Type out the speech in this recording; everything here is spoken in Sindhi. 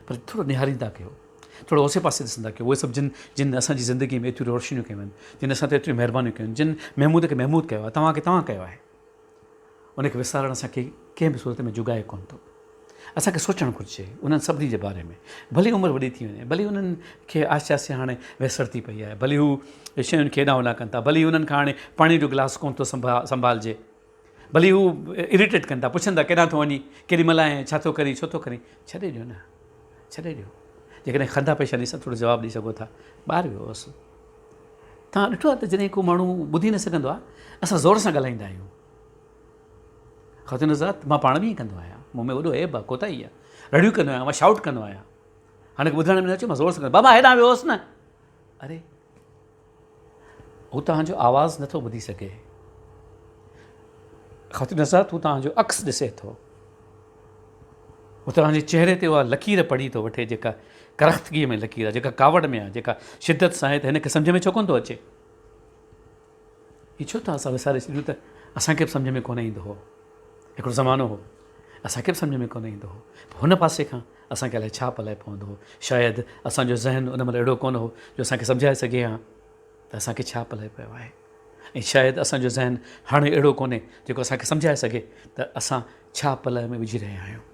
پر ٿورو نهاريندا ڪيو، ٿورو اوسي پاسي ڏسندا ڪيو، اهي سڀ جن جن اسان جي زندگيء ۾ ايتريون روشنيون ڪيون آهن، جن اسان تي ايتريون مهربانيون ڪيون آهن، جن محمود کي محمود ڪيو آهي، توهان کي توهان ڪيو آهي، ان کي وسارڻ اسان کي ڪنهن به صورت ۾ جڳائي ڪونه ٿو. اسان کي سوچڻ گهرجي انهن سڀني جي باري ۾، ڀلي عمر وڏي ٿي وڃي، ڀلي انهن کي آهستي آهستي هاڻي ويسر ٿي پئي آهي، ڀلي هو شين کي هيڏانهن هوڏانهن ڪن ٿا، ڀلي انهن کان هاڻي پاڻي جو گلاس ڪونه ٿو سنڀالجي، ڀلي هو اريٽيٽ ڪن ٿا، پڇن ٿا ڪيڏانهن ٿو وڃين، ڪيڏي مهل آئين، ڇا ٿو ڪرين، ڇو ٿو ڪرين، ڇڏي ڏيو نه، ڇڏي ڏيو. جيڪڏهن خنده پيشاني سان ٿورو جواب ڏئي سگهو ٿا، ٻاهر ويو هوس. توهان ڏٺو آهي ته جڏهن ڪو ماڻهو ٻڌي نه سگهندو آهي، اسان زور سان ڳالهائيندا آهيون. خواتين حضرات، مان پاڻ به ائين ڪندو آهيان، مون ۾ وڏو عيب آهي، ڪوتاهي آهي، رڙيون ڪندو آهيان، مان شائوٽ ڪندو آهيان. هاڻي ٻڌڻ ۾ نه اچي، مان زور سان ڪندو، بابا هيڏانهن ويو هوس نه. اري! هو توهان جو آواز نٿو ٻڌي سگهي. خواتين حضرات هو توهان جو عڪس ڏسي ٿو. هو توهان جي چهري تي اها لڪير پڙهي ٿو وٺي جيڪا ڪرختگيء ۾ لڪير آهي، جيڪا ڪاوڙ ۾ آهي، جيڪا شدت سان آهي ته هن کي سمجهه ۾ ڇو ڪونه ٿو اچي؟ هي ڇو ٿا اسان وساري ڇڏيون ته اسان کي به سمجهه ۾ ڪونه ايندو هو. هڪڙو زمانو هو اسان کي به سمجهه ۾ ڪونه ايندو هو. هن پاسي کان اسان کي الائي ڇا پلئه پوندو هو. شايد اسان جو ذهن ان مهل اهڙو ڪونه هو جو اسان کي سمجهائي سگهي ها ته اسان کي ڇا پلئه پيو آهي ۽ شايد اسان جو ذهن هاڻي اهڙو ڪونهي جيڪو اسان کي سمجهائي سگهي ته اسان ڇا پلئه ۾ وجهي رهيا آهيون.